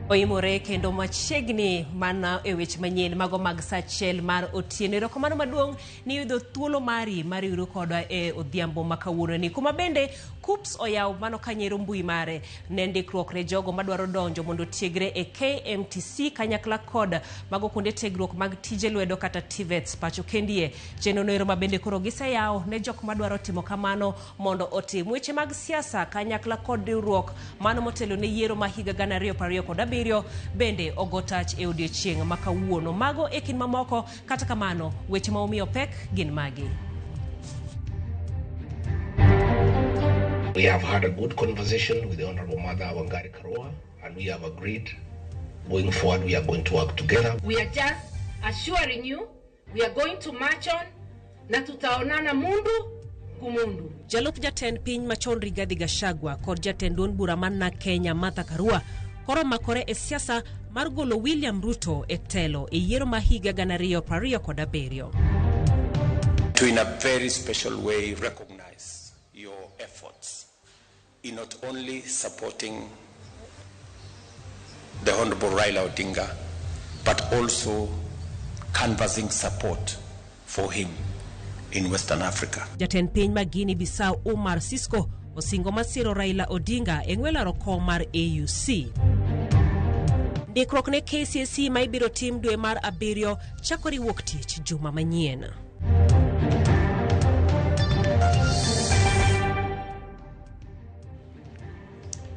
Oimore kendo machiegni mana e weche manyien mago mag sa achiel mar otieno. Erokamano maduong' ni yudo thuolo mari mar riwru kodwa e odhiambo ma kawuononi. Kuma bende KUCCPS oyawo mano kanyero mbui mare ne ndikruok ne jogo madwaro donjo mondo otiegre e KMTC kanyakla kod mago kuonde tiegruok mag tije lwedo kata TVETs pacho kendie. Chenro noero ma bende koro giseyawo ne jok madwaro timo kamano mondo otim weche mag siasa kanyakla kod riwruok mano motelo ne yiero ma higa 2027 bende ogo tach e odiechieng' ma kawuono. Mago e kind mamoko, kata kamano weche ma omiyo pek gin magi. We have had a good conversation with the Honorable Mother Wangari Karua, and we have agreed going forward we are going to work together. We are just assuring you we are going to march on na tutaonana mundu kumundu. Jalup jatend piny machon Rigathi Gachagua kod jatend duond bura mar NARC Kenya Martha Karua koro makore e siasa mar golo William Ruto e telo e yiero ma higa 2027. To in a very special way recognize your efforts in not only supporting the Honorable Raila Odinga, but also canvassing support for him in Western Africa. Jatend piny ma Guinea Bissau Umar Sissoco osingo mar siro Raila Odinga e ng'we laro kom mar AUC. Ndikruok ne KCSE ma ibiro tim dwe mar abiriyo chakore wuok tich juma manyien.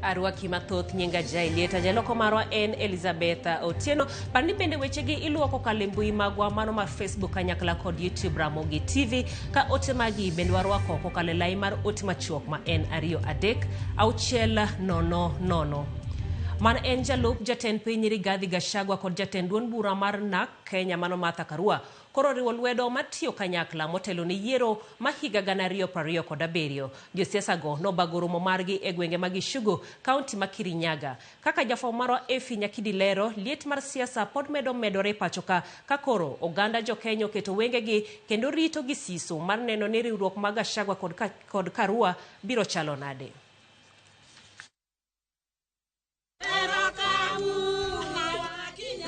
Arwaki mathoth nyinga Jailieta, jaloko marwa en Elizabeth Otieno. Par ni bende wechegi iluwo kokalo e mbui magwa mano mar Facebook kanyakla kod YouTube Ramogi TV, ka ote magi bende warwako kokalo e lai mar ote machuok ma en 2 3 6 0 0. Mano en jalup jatend piny Rigathi Gachagua kod jatend duond bura mar NARC Kenya mano Martha Karua koro oriwo lwedo mar tiyo kanyakla motelo ne yiero ma higa 2027. Josiasa go nobago romo margi e gwenge mag Ishugu, kaunti ma Kirinyaga. Kaka jafwambo marwa Effie Nyakidi lero, liet mar siasa pod medo medore pacho ka ka koro oganda jo Kenya oketo wengegi kendo rito gi siso mar neno ni riwruok mag Gachagua kod Karua biro chalo nade.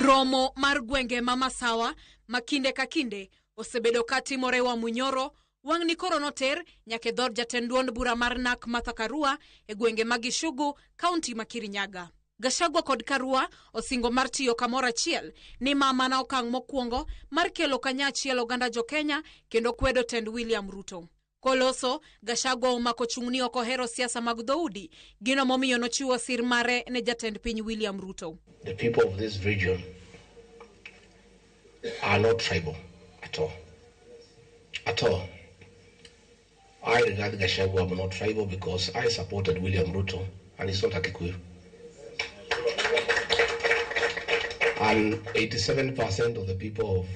Romo mar gwenge ma Masawa ma kinde ka kinde osebedo ka timore Wamunyoro, wang'ni koro noter nyaka e dhood jatend duond bura mar NARC Martha Karua e gwenge mag Ishugu, kaunti ma Kirinyaga. Gachagua kod Karua osingo mar tiyo kamoro achiel ni ma mana okang' mokwongo mar kelo kanyachiel oganda jo Kenya kendo kwedo tend William Ruto. Koloso, Gachagua omako chung' ni ok ohero siasa mag dhoudi, gino momiyo nochiwo sir mare ne jatend piny William Ruto. The people of this region are not tribal at all. At all. I regard Gachagua as not tribal because I supported William Ruto and he's not a Kikuyu. And 87% of the people of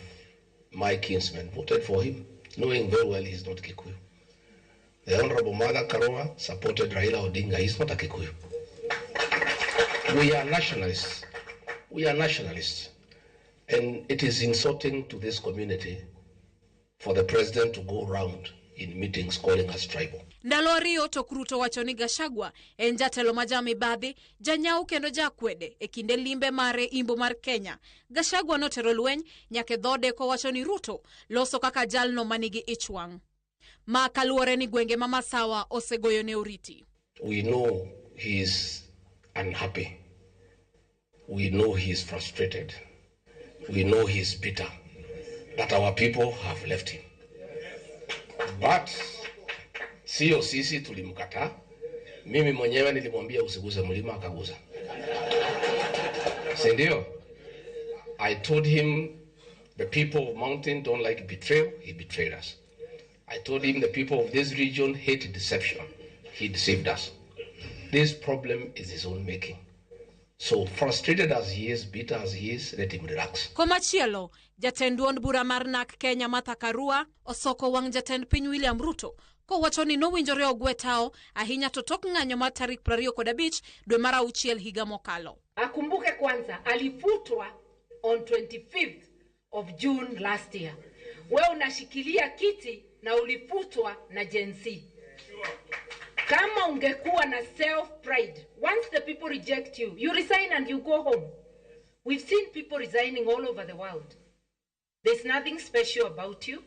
my kinsmen voted for him, knowing very well he's not Kikuyu. The Honorable Martha Karua supported Raila Odinga. He's not a Kikuyu. We are nationalists. We are nationalists. And it is insulting to this community for the president to go round in meetings calling us tribal. Ndalo ariyo tok Ruto wacho ni Gachagua en jatelo ma jamibadhi, janyau kendo jakwede e kinde limbe mare imbo mar Kenya. Gachagua notero lweny nyaka e dhode kowacho ni Ruto loso kaka jalno manigi ich wang'. Ma kaluwore ni gwenge ma Masawa osegoyo ne oriti. We know he is unhappy. We know he is frustrated. We know he is bitter that our people have left him. But sio sisi tulimkataa. Mimi mwenyewe nilimwambia usiguze mlima, akaguza. Si ndio? I told him the people of mountain don't like betrayal. He betrayed us. I told him the people of this region hate deception. He deceived us. This problem is his own making. So frustrated as he is, bitter as he is, let him relax. Komachielo, jatend duond bura mar NARC Kenya Martha Karua osoko wang' jatend piny William Ruto kowacho ni nowinjore ogwe tao ahinya to tok ng'anyo mar tarik 25 dwe mar auchiel higa mokalo. Akumbuke kwanza alifutwa on 25th of June last year. We unashikilia kiti na ulifutwa na Gen Z. Kama ungekuwa na self pride, once the people reject you, you resign and you go home. We've seen people resigning all over the world. There's nothing special about you.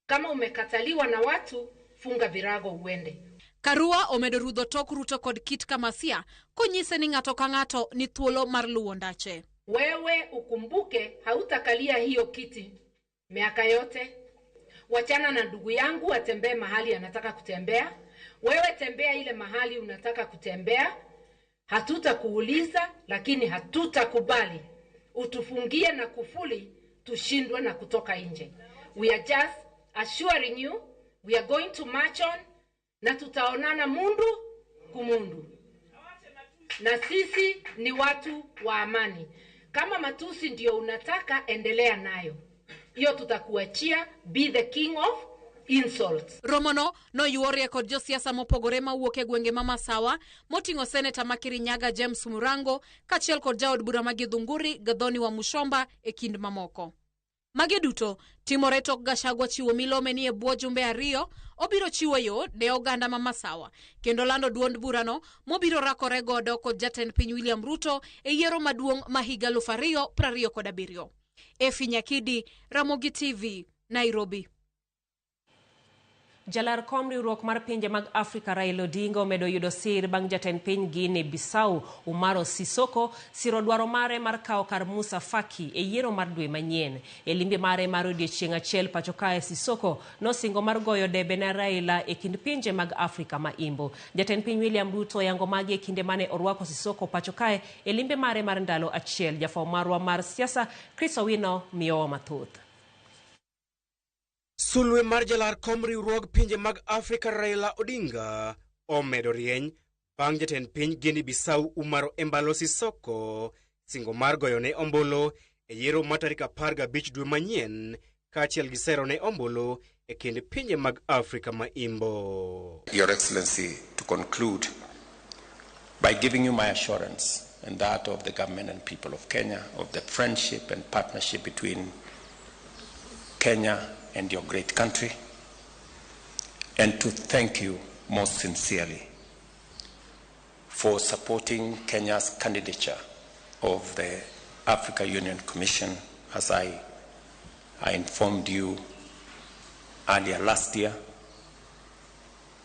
Kama umekataliwa na watu, funga virago uende. Karua omedo rudho tok Ruto kod Kit Kamasia konyise ni ng'ato ka ng'ato ni thuolo mar luwo ndache. Wewe ukumbuke hautakalia hiyo kiti miaka yote. Wachana na ndugu yangu atembee mahali anataka kutembea. Wewe tembea ile mahali unataka kutembea. Hatutakuuliza, lakini hatutakubali utufungie na kufuli tushindwe na kutoka nje. We are just assuring you we are going to march on, na tutaonana mundu kumundu, na sisi ni watu wa amani. Kama matusi ndio unataka, endelea nayo hiyo, tutakuachia. Be the king of insults. Romono noyuorie kod josiasa mopogore mawuok e gwenge ma Masawa moting'o seneta ma Kirinyaga James Murango kaachiel kod jaod bura ma Githunguri Gathoni wa Mushomba e kind mamoko. Magi duto timore tok Gachagua chiwo milome ni e bwo jumbe 2 obiro chiwo yo ne oganda ma Masawa kendo lando duond burano mobiro rakore godo kod jatend piny William Ruto e yiero maduong' ma higa 2027. Efi Nyakidi, Ramogi TV, Nairobi. Jalar kom riwruok mar pinje mag Afrika Raila Odinga omedo yudo sir bang' jatend piny Guinea Bissau Umaro Sissoco siro dwaro mare mar kawo kar Musa Faki e yiero mar dwe manyien. E limbe mare mar odiechieng' achiel pacho kae, Sissoco nosingo mar goyo debe ne Raila e kind pinje mag Afrika ma Imbo. Jatend piny William Ruto oyango magi e kinde mane orwako Sissoco pacho kae e limbe mare mar ndalo achiel. Jafwambo marwa mar siasa Chris Owino miyowa mathoth. Sulwe mar jalar kom riwruog pinje mag Afrika Raila Odinga omedo rieny bang' jatend piny Guinea Bissau Umaro Embalo Sissoco singo mar goyone ombulu e yiero mar tarik 15 dwe manyien kaachiel gi sero ne ombulu e kind pinje mag Afrika ma Imbo. Your Excellency, to conclude by giving you my assurance and that of the government and people of Kenya of the friendship and partnership between Kenya and your great country, and to thank you most sincerely for supporting Kenya's candidature of the Africa Union Commission, as I informed you earlier last year,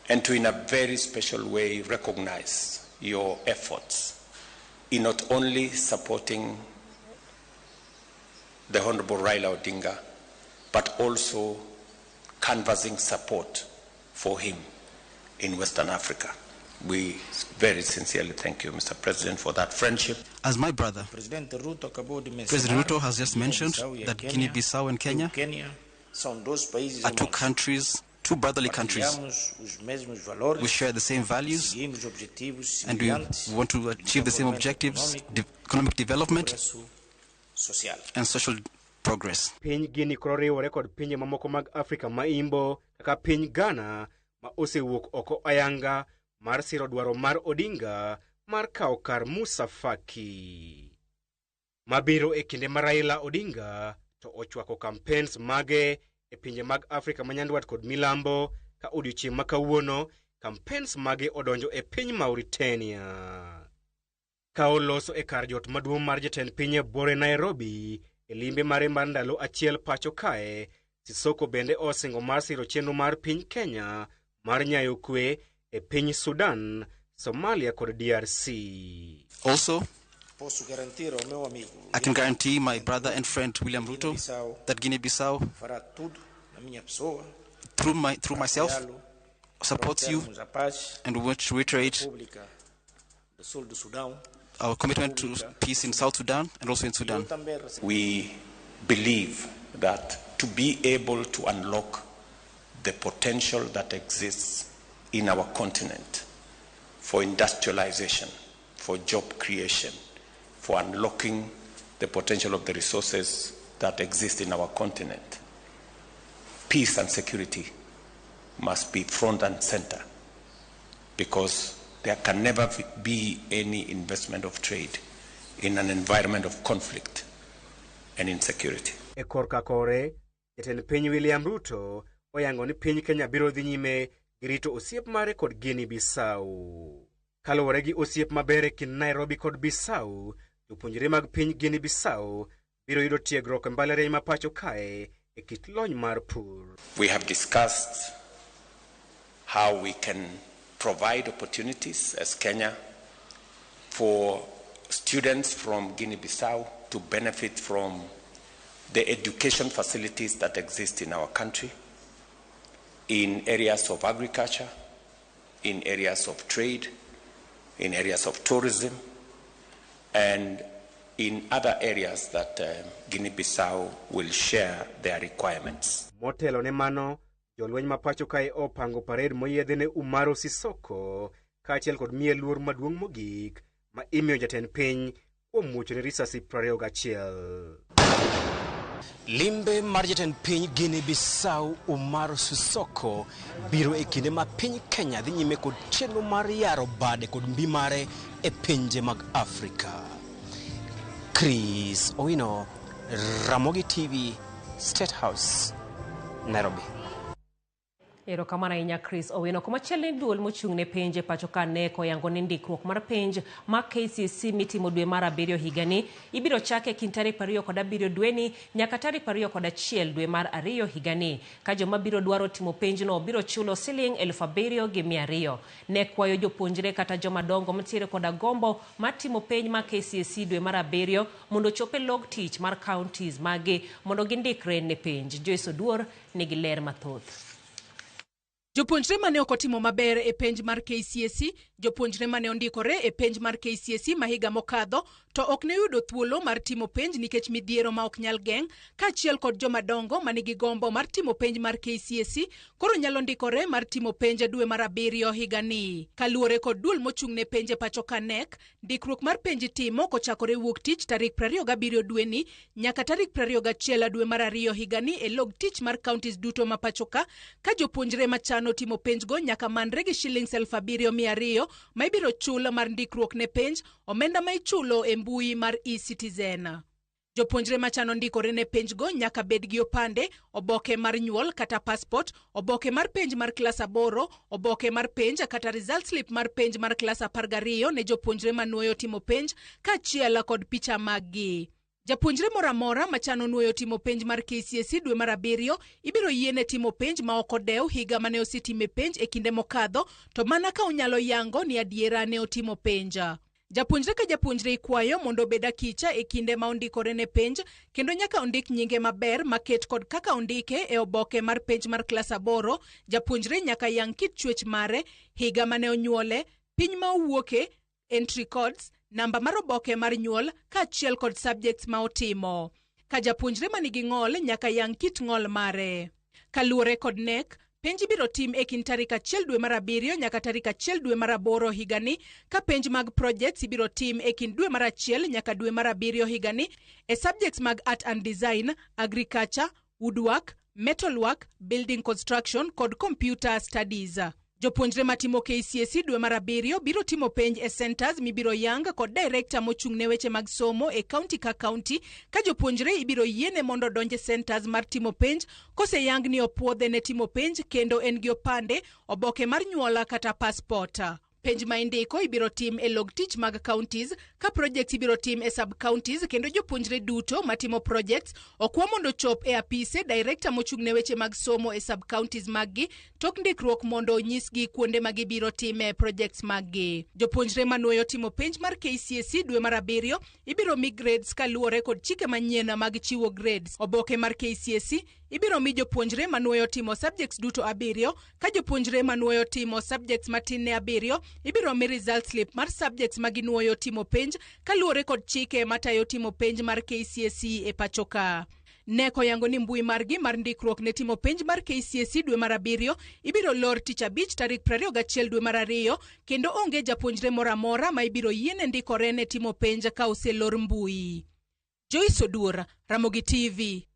and to in a very special way recognize your efforts in not only supporting the Honorable Raila Odinga, but also canvassing support for him in Western Africa. We very sincerely thank you, Mr. President, for that friendship. As my brother, President Ruto has just mentioned that Guinea-Bissau and Kenya are two countries, two brotherly countries. We share the same values and we want to achieve the same objectives, economic development and social progress. Piny Guinea koro riwore kod pinje mamoko mag Afrika ma Imbo kaka piny Ghana ma osewuok oko ayanga mar siro dwaro mar Odinga mar kawo kar Musa Faki. Mabiro e kinde ma Raila Odinga to ochwako campaigns mage e pinje mag Afrika ma Nyandwat kod Milambo ka odiochieng' ma kawuono campaigns mage odonjo e piny Mauritania. Ka oloso e kar jot maduong' mar jatend piny e buore Nairobi e limbe mare mar ndalo achiel pacho kae, Sissoco bende osingo mar siro chenro mar piny Kenya mar nyayo kwe e piny Sudan, Somalia kod DRC. Also, I can guarantee my brother and friend William Ruto that Guinea-Bissau, through myself, supports you, and we want to reiterate our commitment to peace in South Sudan and also in Sudan. We believe that to be able to unlock the potential that exists in our continent for industrialization, for job creation, for unlocking the potential of the resources that exist in our continent, peace and security must be front and center, because there can never be any investment of trade in an environment of conflict and insecurity. E korka kore, jatend piny William Ruto oyango ni piny Kenya biro dhi nyime gi rito osiep mare kod Guinea Bissau. Kaluwore gi osiep maber e kind Nairobi kod Bissau, jopuonjre mag piny Guinea Bissau biro yudo tiegruok e mbalariany ma pacho kae e kit lony mar pur. We have discussed how we can provide opportunities as Kenya for students from Guinea-Bissau to benefit from the education facilities that exist in our country in areas of agriculture, in areas of trade, in areas of tourism, and in other areas that Guinea-Bissau will share their requirements. Motelo ne mano, jolweny ma pacho kae opango parade moyiedhi ne Umaro Sissoco kaachiel kod miye luor maduong' mogik ma imiyo jatend piny kuom muochone risasi 21. Limbe mar jatend piny Guinea Bissau Umaro Sissoco biro e kinde ma piny Kenya dhi nyime kod chenro mar yaro bade kod mbi mare e pinje mag Afrika. Chris Owino, Ramogi TV, State House, Nairobi. Erokamano ahinya Chris Owino. Komachielo ni duol mochung' ne penj e pacho ka KNEC oyango ni ndikruok mar penj mar KCSE mitimo dwe mar abiriyo higani ibiro chak e kind tarik 27 dweni nyaka tarik 21 dwe mar ariyo higani, ka joma biro dwaro timo penjno biro chulo siling 7,200. KNEC kwayo jopuonjre kata joma dongo mantiere koda gombo mar timo penj mar KCSE dwe mar abiriyo mondo ochop e log tich mar counties magi mondo gindikre ne penj. Joyce Oduor nigi ler mathoth. Jopuonjre mane ok otimo maber e penj mar KCSE, jopuonjre mane ondikore e penj mar KCSE ma higa mokadho to ok ne oyudo thuolo mar timo penj nikech midhiero ma ok nyal geng', kaachiel kod joma dongo manigi gombo mar timo penj mar KCSE koro nyalo ndikore mar timo penj dwe mar abiriyo higani. Kaluwore kod duol mochung' ne penj e pacho ka KNEC, ndikruok mar penj itimo kochakore wuok tich tarik 27 dweni nyaka tarik 21 dwe mar ariyo higani e log tich mar counties duto ma pacho ka, ka jopuonjre machano timo penjgo nyaka manre gi shillings 7,200 ma ibiro chul mar ndikruok ne penj, omenda ma ichulo e mbui mar eCitizen. Jopuonjre machano ndikore ne penjgo nyaka bed gi opande, oboke mar nyuol kata passport, oboke mar penj mar klas 8, oboke mar penj kata result slip mar penj mar klas 12 ne jopuonjre manuoyo timo penj, kaachiel kod picha maggi. Japuonjre moro amora machano nuoyo timo penj mar KCSE dwe mar abiriyo ibiro yiene timo penj ma ok odew higa mane osetime penj e kinde mokadho, to mana ka onyalo yango ni adiera ne otimo penj. Japuonjre ka japuonjre ikwayo mondo obed akicha e kinde ma ondikore ne penj, kendo nyaka ondik nyinge maber maket kod kaka ondike e oboke mar penj mar klas 8. Japuonjre nyaka yang kit chwech mare, higa mane onyuole, piny ma owuoke, entry codes, namba mar oboke mar nyuol kaachiel kod subjects ma otimo. Ka japuonjre manigi ng'ol nyaka yang kit ng'ol mare. Kaluwore kod KNEC, penj ibiro tim e kind tarik 1 dwe mar abiriyo nyaka tarik 1 dwe mar aboro higani, ka penj mag projects ibiro tim e kind dwe mar 1 nyaka dwe mar abiriyo higani e subjects mag art and design, agriculture, woodwork, metalwork, building construction kod computer studies. Jopuonjre matimo KCSE dwe mar abiriyo biro timo penj e centers mibiro yang kod director mochung' ne weche mag somo e county ka county, ka jopuonjre ibiro yiene mondo odonj e centers mar timo penj koseyang ni opuodhe ne timo penj kendo en gi opande, oboke mar nyuola kata passport. Penj ma indiko ibiro tim e log tich mag counties, ka projects ibiro tim e sub counties, kendo jopuonjre duto matimo projects okwa mondo ochop e apise director mochung' ne weche mag somo e sub counties maggi tok ndikruok mondo onyisgi kuonde ma gibiro time projects maggi. Jopuonjre manuoyo timo penj mar KCSE dwe mar abiriyo ibiro mi grades kaluwore kod chike manyien mag chiwo grades. Oboke mar KCSE ibiro mi jopuonjre manuoyo timo subjects duto 7, ka jopuonjre manuoyo timo subjects matin ne 7 ibiro mi result slip mar subjects ma ginuoyo timo penj kaluwore kod chike matayo timo penj mar KCSE e pacho ka. KNEC oyango ni mbui margi mar ndikruok ne timo penj mar KCSE dwe mar abiriyo ibiro lor tich abich tarik 21 dwe mar ariyo, kendo onge japuonjre moro amora ma ibiro yiene ndikore ne timo penj ka oselor mbui. Joyce Oduor, Ramogi TV.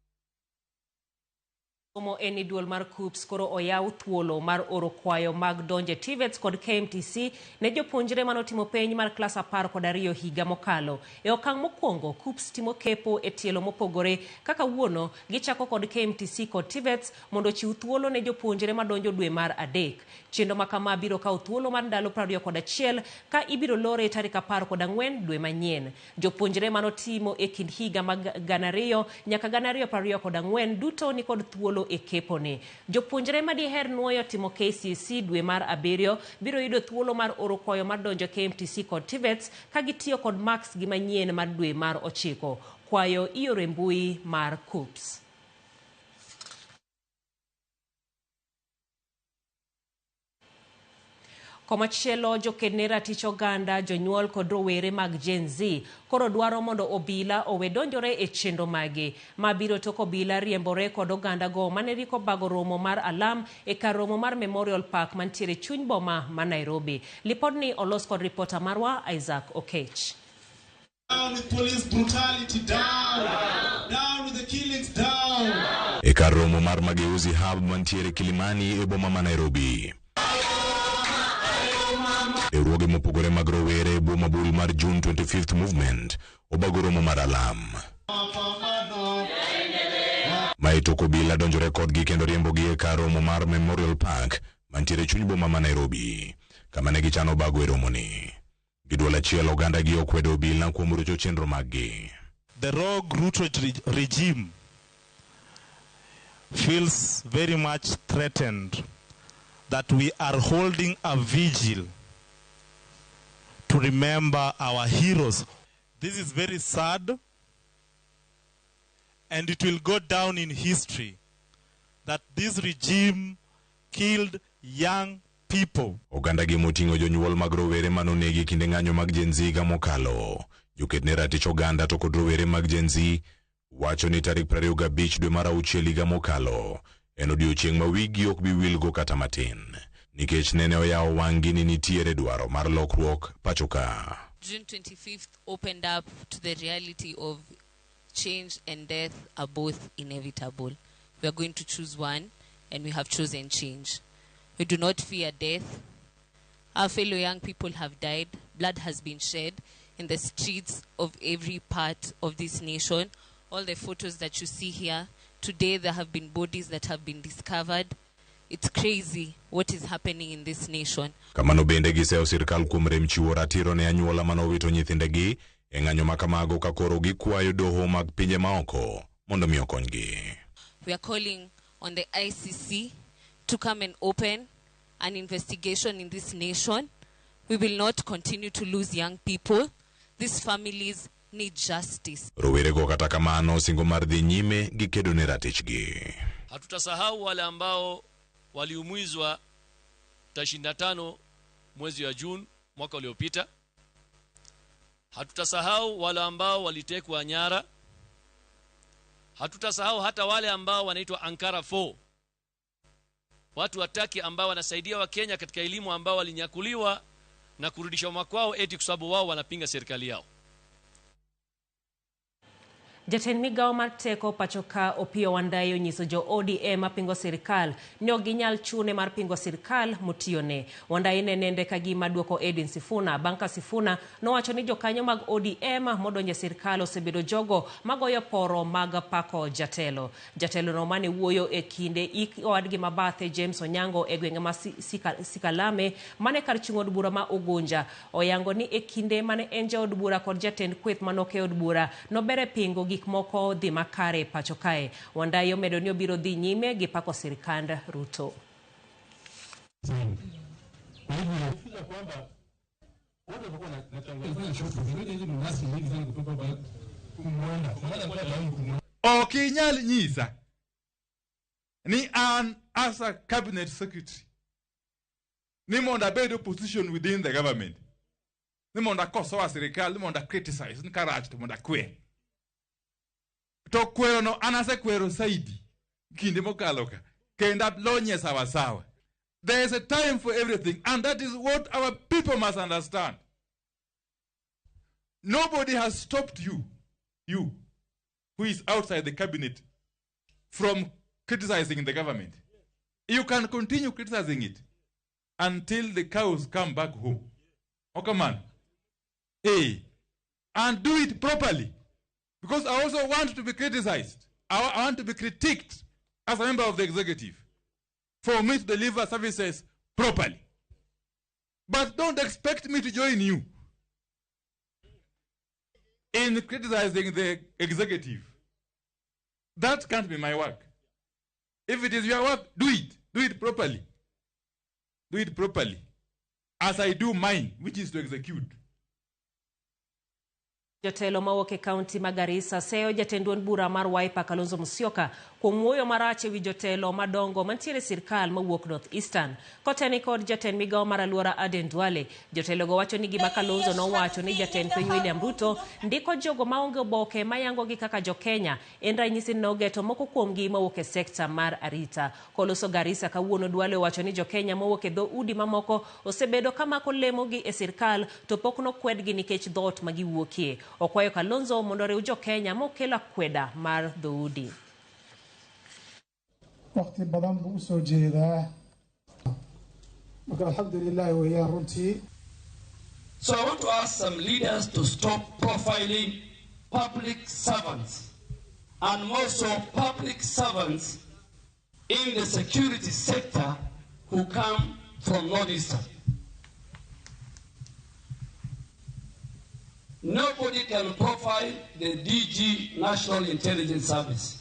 Somo en ni duol mar KUCCPS koro oyaw thuolo mar oro kwayo mag donje TVETs kod KMTC ne jopuonjre manotimo penj mar klas 12 higa mokalo. E okang' mokwongo, KUCCPS timo kepo e tielo mopogore kaka wuono gichako kod KMTC kod TVETs mondo ochiw thuolo ne jopuonjre madonjo dwe mar 3. Chenro ma kama biro kawo thuolo mar ndalo 21 ka ibiro lore tarik 14 dwe manyien. Jopuonjre manotimo e kind higa mag 2000 nyaka 2024 duto nikod thuolo e keponi. Jopuonjre madiher nuoyo timo KCSE dwe mar 7 biro yudo thuolo mar oro kwayo mar donjo KMTC kod TVETs ka gitiyo kod marks gi manyien mar dwe mar 9. Kwayo ioro e mbui mar KUCCPS. Komachielo, joked ne ratich oganda, jonyuol kod rowere mag Gen Z koro dwaro mondo obila owe donjore e chenro mage. Ma biro tok obila riembore kod oganda go mane riko bago romo mar alam e kar romo mar Memorial Park mantiere chuny boma ma Nairobi. Lipodni olos kod ripota marwa Isaac Okech. Down with police brutality, down! Down with the killings, down! E kar romo mar Mageuzi Hub mantiere Kilimani e boma ma Nairobi. Riwruoge mopogore mag rowere e boma bul mar June 25th Movement obago romo mar alam. Mae tok obila donjore kodgi kendo riembogi e kar romo mar Memorial Park mantiere chuny boma ma Nairobi, kama ne gichano bago e romoni. Gi duol achiel oganda gi okwedo obila kuom rocho chenro maggi. The rogue Ruto regime feels very much threatened that we are holding a vigil to remember our heroes. This is very sad, and it will go down in history that this regime killed young people. Oganda gi moting'o jonyuol mag rowere manonegi kinde ng'anyo mag Gen Z higa mokalo. Joket ne ratich oganda to kod rowere mag Gen Z wacho ni tarik 25 dwe mar 6 higa mokalo en odiochieng' ma wigi ok bi wilgo kata matin, nikech nene oyawo wang'gi ni nitiere dwaro mar lokruok pacho ka. June 25th opened up to the reality of change and death are both inevitable. We are going to choose one, and we have chosen change. We do not fear death. Our fellow young people have died. Blood has been shed in the streets of every part of this nation. All the photos that you see here, today there have been bodies that have been discovered. It's crazy what is happening in this nation. Kamano bende giseyo sirkal kuom rem chiwo ratiro ne anyuola manowito nyithindegi e ng'anyo ma kamago ka koro gikwayo doho mag pinje maoko mondo mi okonygi. We are calling on the ICC to come and open an investigation in this nation. We will not continue to lose young people. These families need justice. Rowerego kata kamano singo mar dhi nyime gi kedo ne ratichgi. Hatutasahau wale ambao waliumizwa tarehe 25 mwezi wa Juni mwaka uliopita. Hatutasahau wale ambao walitekwa nyara. Hatutasahau hata wale ambao wanaitwa Ankara 4. Watu wataki ambao wanasaidia wa Kenya katika elimu ambao walinyakuliwa na kurudishwa makwao eti kwa sababu wao wanapinga serikali yao. Jatend migao mar teko pacho ka Opiyo Wandayi onyiso jo ODM mapingo sirikal ni ok ginyal chune mar pingo sirikal motiyone. Wandayi ne nende ka gima duoko Edwin Sifuna bang' ka Sifuna nowacho ni jokanyo mag ODM modonjo e sirikal osebedo jogo magoyo poro mag pako jatelo. Jatelo no mane wuoyo e kinde ik owadgi mabathe James Onyango e gwenge ma Sikalame mane kar chung' od bura ma Ugunja oyango ni e kinde mane en jaod bura kod jatend kweth manoke od bura nobere pingo gik moko dhi makare pacho kae. Wandayi omedo ni obiro dhi nyime gi pako sirikand Ruto. Ok inyal nyisa ni an as a cabinet secretary ni mondo abed opposition within the government, ni mondo akosoa sirikal, ni mondo criticize, ni karach to mondo akwer. To kwero no an asekwero saidi kinde mokalo ka kendo alonye sawa sawa. There is a time for everything, and that is what our people must understand. Nobody has stopped you who is outside the cabinet, from criticizing the government. You can continue criticizing it until the cows come back home. Oh, come on. Hey, and do it properly. Because I also want to be criticized. I want to be critiqued as a member of the executive for me to deliver services properly. But don't expect me to join you in criticizing the executive. That can't be my work. If it is your work, do it. Do it properly. Do it properly. As I do mine, which is to execute. Jotelo mawuok e kaunti ma Garissa seyo jatend duond bura mar Wiper Kalonzo Musyoka kuom wuoyo marach ewi jotelo madongo mantiere e sirkal mawuok North Eastern. Kotene kod jatend migawo mar aluora Aden Duale, jotelogo wacho ni gima Kalonzo nowacho ni jatend piny William Ruto ndiko jogo maonge oboke mayangogi kaka jo-Kenya en ranyisi ni nogeto moko kuomgi mawuok e sekta mar arita. Koloso Garissa kawuono, Duale owacho ni jo-Kenya mowuok e dho udi mamoko osebedo kamako lemogi e sirkal to pok nokwedgi nikech dhoot ma giwuokie. Okwayo Kalonzo mondo oriw jo-Kenya mokelo akweda mar dhoudi. Waqti badan buu usoo jeedaa marka alxamdulilahi weeyaan runtii. So I want to ask some leaders to stop profiling public servants, and more so public servants in the security sector who come from Northeastern. Nobody can profile the DG National Intelligence Service.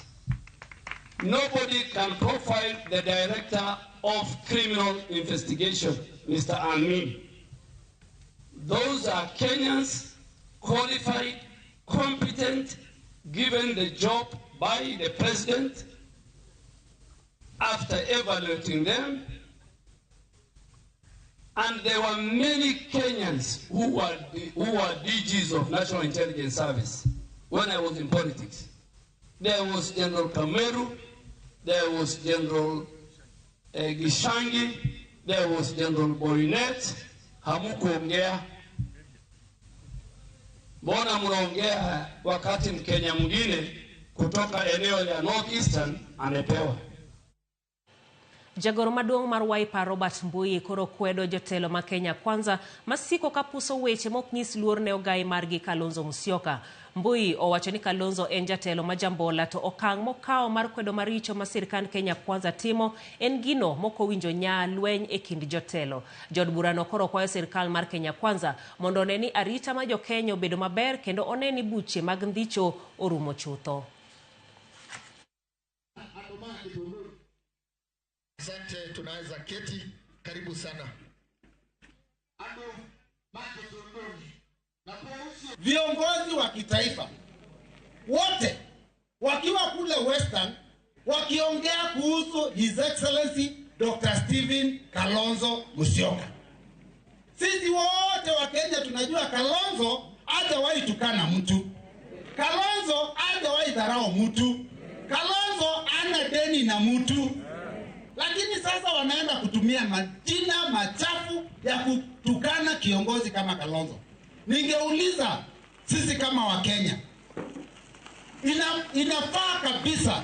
Nobody can profile the Director of Criminal Investigation, Mr. Amin. Those are Kenyans, qualified, competent, given the job by the president after evaluating them. And there were many Kenyans who were DGs of National Intelligence Service when I was in politics. There was General Kameru, there was General Gishangi, there was General Boinnet. Hamukuongea. Mbona mnaongea wakati Mkenya mwingine kutoka eneo la North Eastern amepewa? Jagoro maduong' mar Wiper Robert Mbui koro kwedo jotelo ma Kenya Kwanza masiko kapuso weche mok nyis luor ne ogai margi Kalonzo Musyoka. Mbui owacho ni Kalonzo en jatelo ma jambola to okang' mokawo mar kwedo maricho ma sirkand Kenya Kwanza timo en gino mokowinjo nya lweny e kind jotelo. Jaod burano koro kwayo sirkal mar Kenya Kwanza mondo one ni arita ma jokenya obedo maber kendo one ni buche mag ndhicho orumo chutho. Asante, tunaweza keti. Karibu sana. Viongozi wa kitaifa wote wakiwa kule Western wakiongea kuhusu His Excellency Dr. Stephen Kalonzo Musyoka. Sisi wote wa Kenya tunajua Kalonzo hajawahi tukana mtu. Kalonzo hajawahi dharau mtu. Kalonzo ana deni na mtu. Lakini sasa wanaenda kutumia majina machafu ya kutukana kiongozi kama Kalonzo. Ningeuliza sisi kama Wakenya, inafaa kabisa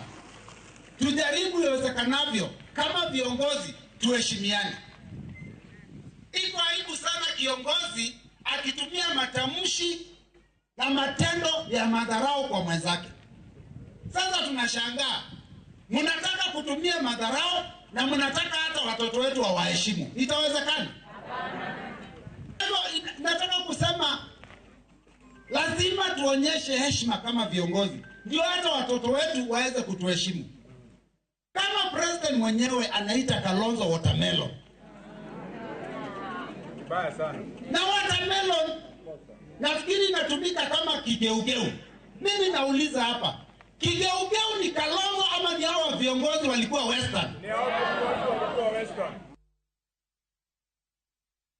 tujaribu iwezekanavyo kama viongozi tuheshimiane. Iko aibu sana kiongozi akitumia matamshi na matendo ya madharau kwa mwenzake. Sasa tunashangaa, mnataka kutumia madharau na mnataka hata watoto wetu wawaheshimu. Itawezekana? Hivyo, nataka kusema lazima tuonyeshe heshima kama viongozi, ndio hata watoto wetu waweze kutuheshimu. Kama president mwenyewe anaita Kalonzo watermelon, Baya sana. Na watermelon nafikiri inatumika kama kigeugeu. Mimi nauliza hapa, kigeugeu ni Kalonzo ama ni hawa viongozi walikuwa Western? Ni hao viongozi walikuwa Western.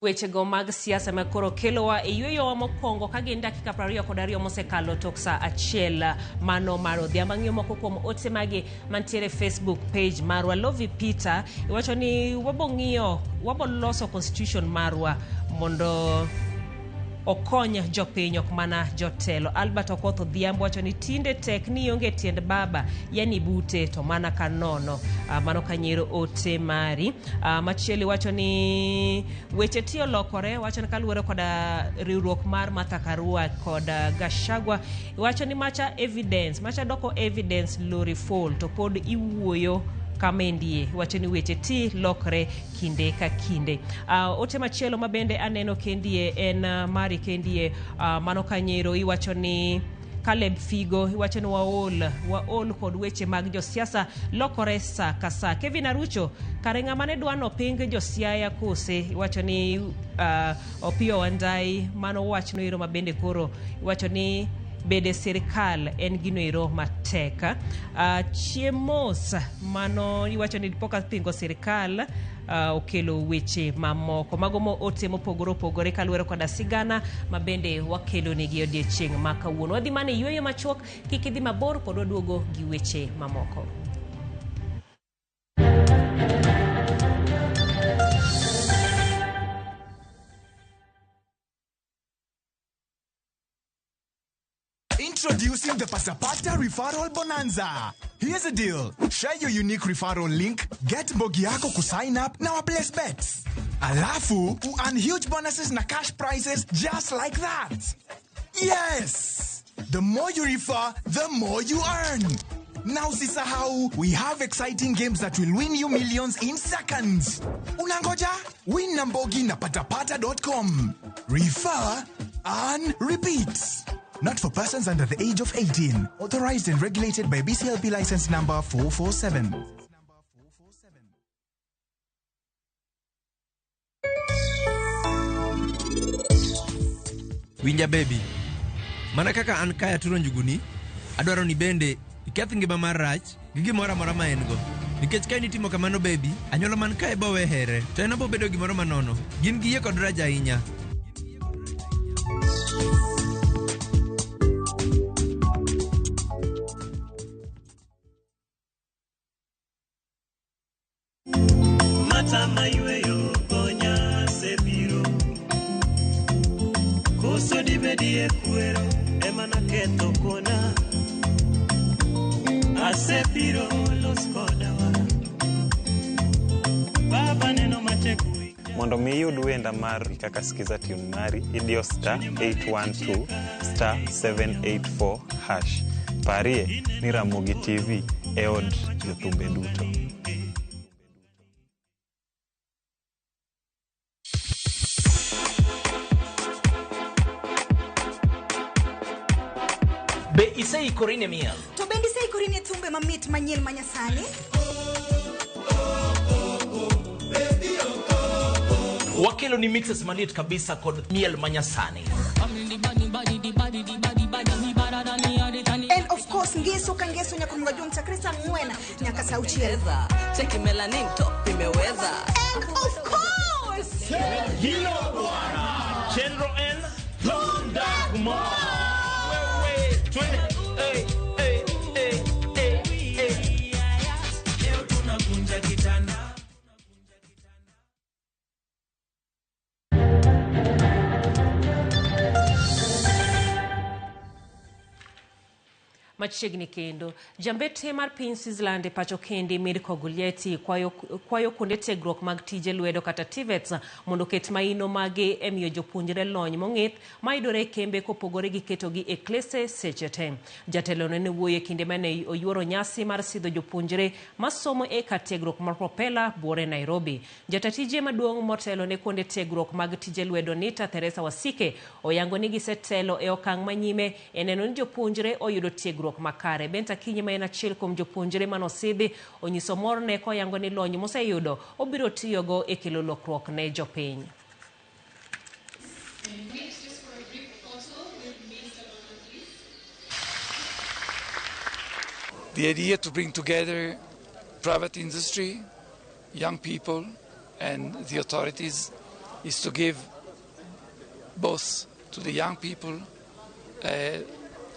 Wechego mag siasa ma koro kelowa e yweyowa mokwongo ka gin dakika 22 mosekalo tok sa 1 mano mar odhiambo. Ang'iyo moko kuom ote magi mantiere Facebook page marwa. Lovi Peter iwacho ni wabo ng'iyo wabo loso constitution marwa mondo okony jopiny ok mana jotelo. Albert Okoth Odhiambo wacho ni tinde tek ni onge tiend baba, yani bute to mana kanono. Mano kanyero ote mari. Machielo wacho ni weche tiyo lokore, wacho ni kaluwore koda riwruok mar Martha Karua kod Gachagua, wacho ni macha evidence, macha doko evidence lori fall to pod iwuoyo kamendie, wacho ni weche ti lokre kinde ka kinde. Ote machielo mabende aneno kendie en mari kendie, mano kanyero iwacho ni Caleb Figo iwacho ni waol kod weche mag josiasa lokore sa ka sa. Kevin Arucho kare ng'ama ne dwa noping josiaya kose, iwacho ni Opiyo Wandayi, mano wach noero mabende koro iwacho ni bede sirikal en gino ero matek. Chiemos mano iwacho ni pok apingo sirikal okelo weche mamoko. Mago mo ote mopogore opogore kaluwore koda sigana mabende wakelo negi odiechieng' ma kawuono. Wadhi mana e yueyo machuok, kik idhi mabor pod waduogo gi weche mamoko. Introducing the Pasapata Referral Bonanza. Here's the deal. Share your unique referral link, get mbogi yako kusign up na wa place bets. Alafu, earn huge bonuses na cash prizes just like that. Yes! The more you refer, the more you earn. Now usisahau, we have exciting games that will win you millions in seconds. Unangoja? Win na mbogi na patapata.com. Refer, earn, repeat. Not for persons under the age of 18. Authorized and regulated by BCLP license number 447. Winja baby, mana kaka an kae aturo njuguni, adwaro ni bende iketh ngima mar rach gi gimoro amora ma en go. Nikech ka in itimo kamano baby, anyuola man kae bo we here, to en obo bedo gimoro manono. Gin gi yie kod rach ahinya. Mata mayweyo konya sebiro koso dibedie kwero ema naketho kona asebiro los kodawa baba neno matek. Mondo mi iyud wenda mar kaka Skiza tune mari, idiyo star 812 star 784 hash. Parie ni Ramogi TV e od jothumbe duto. Be iseikori ne miel? To bende iseikori ne thumbe mamit manyien manyasani? Wakelo ni mixes maliet kabisa kod miel manyasani. And of course ngeso ka ngeso nyaka mga chakre saa 4 nyaka saa 6. Cheki melanin top imeweza. And of course Hilo bwana General N Lunda Kumar. Wewe twende hey hey hey hey hey. Leo tunakunja kitanda. Machiegni kendo jambete mar piny Switzerland e pacho kende Mirko Guglietti kwayo kuonde tiegruok mag tije lwedo kata TVETs mondo oket maino mage e miyo jopuonjre lony mong'ith mayudore e kembe kopogore gi ketogi e klese seche te. Jatelono ne wuoyo e kinde mane oyuoro nyasi mar sidho jopuonjre masomo e kar tiegruok mar Propela buore Nairobi. Jatatije maduong' motelo ne kuonde tiegruok mag tije lwedo Nita Theresa Wasike oyango ni gisetelo e okang' manyime e neno ni jopuonjre oyudo tiegruok makare. Benta Kinyi ma en achiel kuom jopuonjre manosidhi onyiso morne koyango ni lony moseyudo obiro tiyogo e kelo lokruok ne jopiny. The idea to bring together private industry, young people and the authorities is to give both to the young people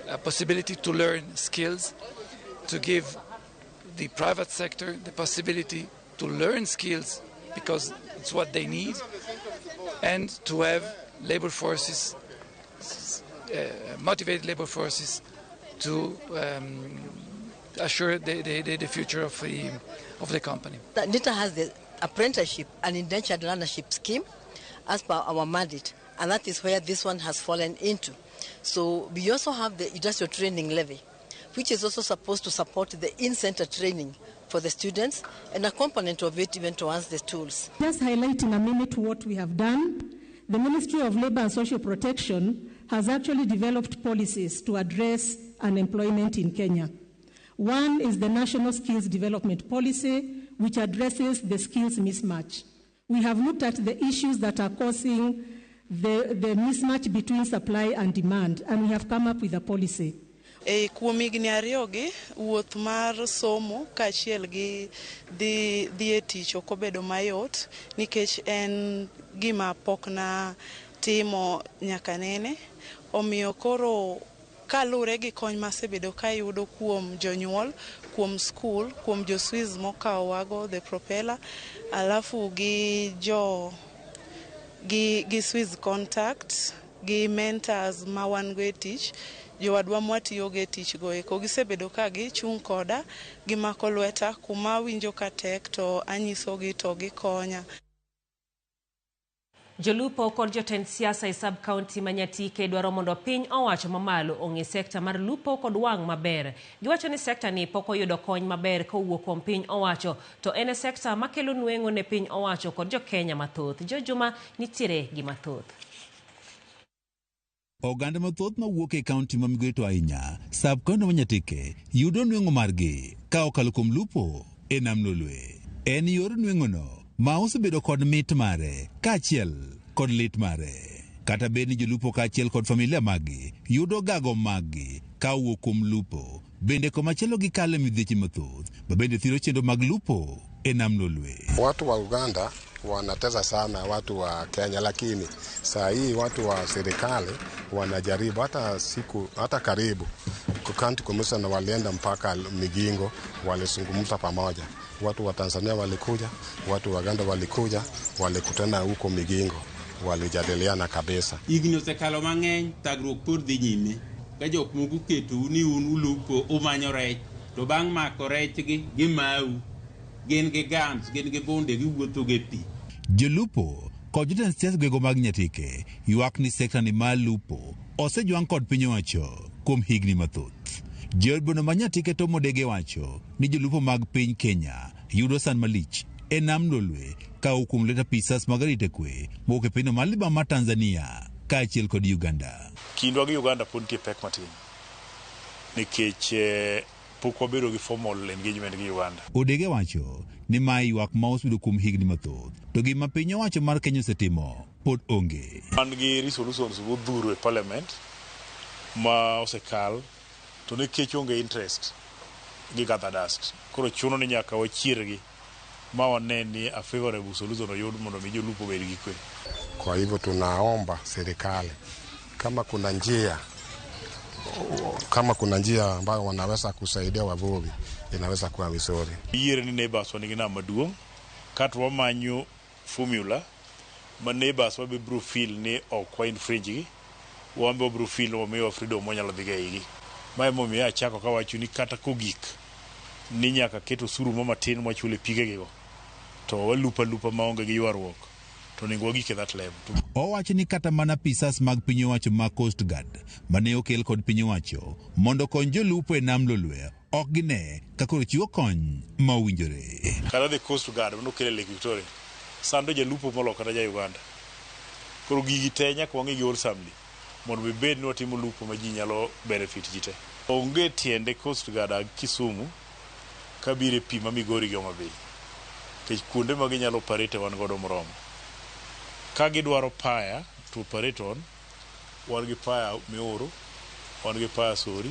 a possibility to learn skills, to give the private sector the possibility to learn skills because it's what they need, and to have labor forces motivated labor forces to assure the future of the company. NITA has the apprenticeship and indentured learnership scheme as per our mandate, and that is where this one has fallen into. So we also have the industrial training levy, which is also supposed to support the in-center training for the students and a component of it even towards the tools. Just highlight in a minute what we have done. The Ministry of Labor and Social Protection has actually developed policies to address unemployment in Kenya. One is the National Skills Development Policy, which addresses the skills mismatch. We have looked at the issues that are causing the mismatch between supply and demand, and we have come up with a policy. E kuom higni ariyogi, wuoth mar somo kaachiel gi dhi e tich ok obedo mayot nikech en gima pok na timo nyaka nene. Omiyo koro kaluwore gi kony masebedo kayudo kuom jonyuol, kuom skul, kuom jo Swiss mokawowago the propeller, alafu gi jo gi Swiss contact, gi mentors ma wan go e tich, jowadwa mwatiyogo e tich go eko gisebedo ka gichung' koda, gimako lweta kuma awinjo ka tek to anyisogi to gikonya. Jolupo kod jotend siasa e sub-county ma Nyatike dwaro mondo piny owacho mamalo ong'e sekta mar lupo kod wang' maber. Giwacho ni sekta ni pok oyudo kony maber kowuok kuom piny owacho, to en e sekta makelo nweng'o ne piny owacho kod jo-Kenya mathoth. Jo Juma nitiere gi mathoth. Oganda mathoth mawuok e kaunti ma Migori to ahinya sub-county ma Nyatike yudo nweng'o margi ka okalo kuom lupo e nam Lolwe. En yor nweng'ono ma osebedo kod mit mare kaachiel kod lit mare. Kata bed ni jolupo kaachiel kod familia maggi yudo gago maggi ka owuok kuom lupo, bende komachielo gikalo e midhieche mathoth ma bende thiro chenro mag lupo e nam Lolwe. Watu wa Uganda wanatesa sana watu wa Kenya, lakini saa hii watu wa serikali wanajaribu hata siku hata karibu county commissioner walienda mpaka Migingo, walizungumza pamoja. Watu wa Tanzania walikuja, watu wa Uganda walikuja, walikutana huko Migingo, walijadiliana kabisa. Higni osekalo mang'eny, thagruok pod dhi nyime. Ka jok moko oketou ni un ulupo umanyo rech, to bang' mako rechgi gimau. Gin gi guns, gin gi bunde, giwuotho gi pi. Jolupo kod jotend siasa gwenge mag Nyatike ywak ni sekta ni mar lupo osejwang' kod piny owacho kuom higni mathoth. Jaod bura ma Nyatike Tom Odege wacho ni jolupo mag piny Kenya yudo san malich e nam Lolwe ka owuok kuom lwet apisas mag arita kwe mowuok e pinyno mar libamba mar Tanzania kaachiel kod Uganda. Kindwa gi Uganda pod nitie pek matin nikech pok wabedo gi formal engagement gi Uganda. Odege wacho ni mae ywak ma osebedo kuom higni mathoth, to gima piny owacho mar Kenya osetimo pod onge. Wan gi resolutions modhuro e parliament ma osekal, to nikech onge interest gi gather dust. Koro chuno ni nyaka wachiergi ma wane ni a favorable solution oyud mondo mi jolupo obed gi kwe. Kwa hivyo tunaomba serikali kama kuna njia ambayo wanaweza kusaidia wavuvi inaweza kuwa vizuri. Yiere ni neighbors wanigi nam maduong' kato wamanyo formula ma neighbors wabiro feel ni ok wa infringe gi, wambe wabiro feel ni wamiyowa freedom wanyalo dhi go eigi. Mae emomiyo achako kawacho ni kata kogik ni nyaka ket osuru mo matin mwachulo e pigegigo to walupo alupa maonge gi ywaruok to onego wagik e that level. Owacho ni kata mana apisas mag piny owacho mag Coast Guard mane okel kod piny owacho mondo okony jolupo e nam Lolwe ok gine ka koro chiwo kony ma owinjore. Kata the Coast Guard mane okel e Lake Victoria sando jalupo moloyo kata ja Uganda. Koro gigi te nyaka wang'i gi wholesomely mondo wabed ni watimo lupo ma ji nyalo benefit ji te. Onge tiende Coast Guard ag Kisumu kabiro e pi ma Migori gi Homa Bay nikech kuonde ma ginyalo operate wan godo moromo. Ka gidwaro paya to operate on, wan gi paya Mioro, wan gi paya Sori.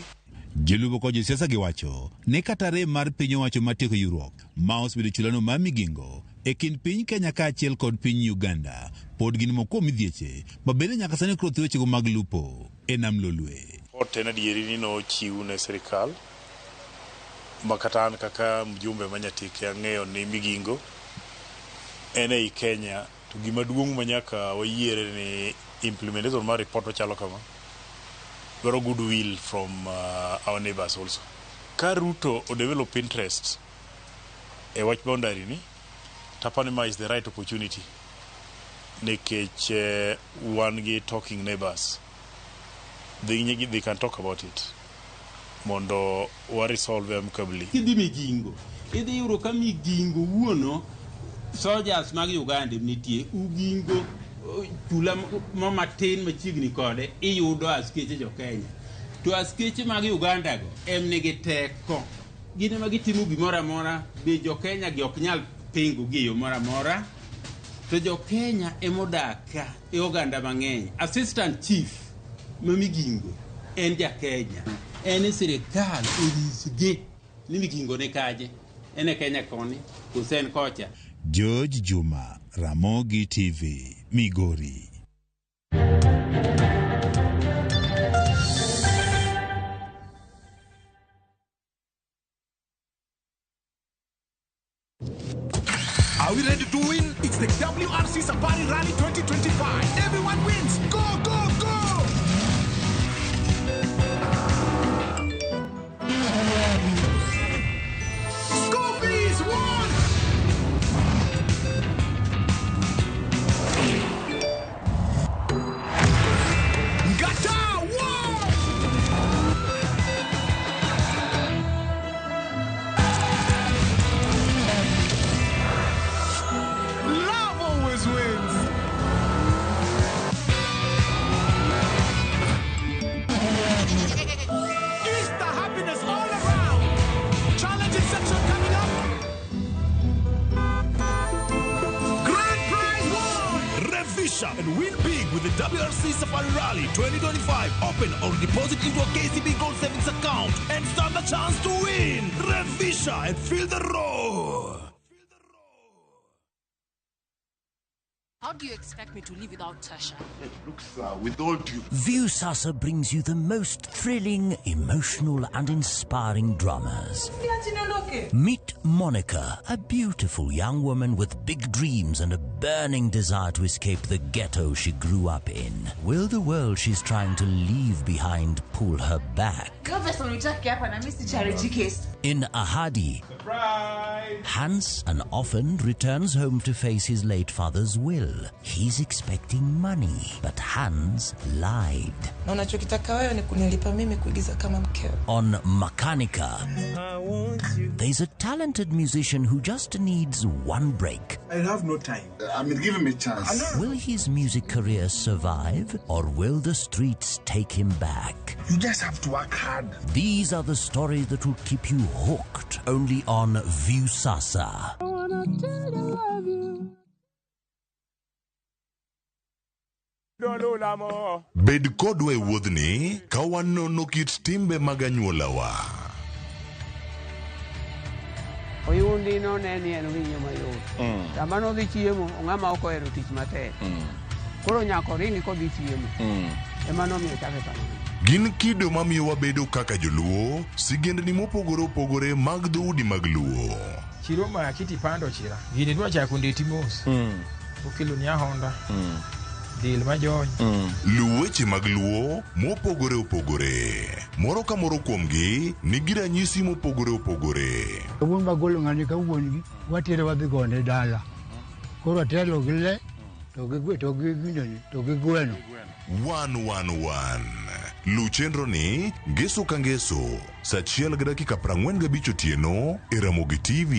Jolupo kod josiasa giwacho ni kata rem mar piny owacho mar tieko ywaruok ma osebedo chulano mar Migingo e kind piny Kenya kaachiel kod piny Uganda pod gin moko kuom midhieche ma bende nyaka sani koro thiro wechego mag lupo e nam Lolwe. Report en adieri ni nochiw ne sirikal ma kata an kaka mjumbe ma Nyatike ang'eyo ni Migingo en ei Kenya, to gima duong' ma nyaka wayiere ni implementation mar report machalo kama Dwaro goodwill from our neighbors also. Ka Ruto o develop interest e wach boundary ni, tapani ma is the right opportunity nikech wan gi talking neighbors. They can talk about it mondo wa resolve amicably. Kidhi Migingo, idhi yudo ka Migingo wuono soldiers mag Uganda nitie Ugingo chula mo matin machiegni kode iyudo askeche jo Kenya. To askeche mag Uganda go em nigi teko. Gin ema gitimo gimoro amora be jo Kenya gi ok nyal pingo gi e yo moro amora. To jo Kenya emodak ka e oganda mang'eny. Assistant chief ma Migingo en ja Kenya. En e sirikal onyisgi ni Migingo ni kaje. En e Kenya koni kose en kocha. George Juma, Ramogi TV, Migori. Are we ready to win? It's the WRC Safari Rally 2025. Everyone wins. Go, go, go! School fees won! Ngata won! Love always wins. Easter happiness all around. Challenge section coming up. Grand prize won. Revisha and win big with the WRC Safari Rally 2025. Open or deposit into a KCB Gold Savings account and stand a chance to win. Revisha and feel the roar. How do you expect me to live without Tasha? Look, sir, with all due Viusasa brings you the most thrilling, emotional, and inspiring dramas. Meet Monica, a beautiful young woman with big dreams and a burning desire to escape the ghetto she grew up in. Will the world she's trying to leave behind pull her back? In Ahadi, Hans, an orphan, returns home to face his late father's will. He's expecting money, but Hans lied. Na unachokitaka wewe ni kunilipa mimi kuigiza kama mkeo. On Makanika, there's a talented musician who just needs one break. I have no time. I mean, give him a chance. Will his music career survive, or will the streets take him back? You just have to work hard. These are the stories that will keep you hooked only on Viusasa. Bed kodwa e wuodhni ka wanono kit timbe mag anyuolawa. Oyundi none ni en winyo mayot. Sama nodhi chiemo, ng'ama ok ohero tich matek. Koro nyaka oringi kodhi chiemo. Ema nomiyo chake kamano. Gin kido mamiyo wabedo kaka joluo, sigendni mopogore opogore mag dhoudi mag luo. Chiro maki tipando chira. Gini dwa chako ndeti mos. Okelo ni ahonda. Del majony. Luw weche mag luo mopogore opogore. Moro ka moro kuomgi nigi ranyisi mopogore opogore. Wuon bagolo ng'ani ka wuon gi watere wadhi gone dala. Koro atelo gi le to gi gwe to gi ginene to gi gweno. 111. Luw chenro ni ngeso ka ngeso saa 1:45 otieno e Ramogi TV.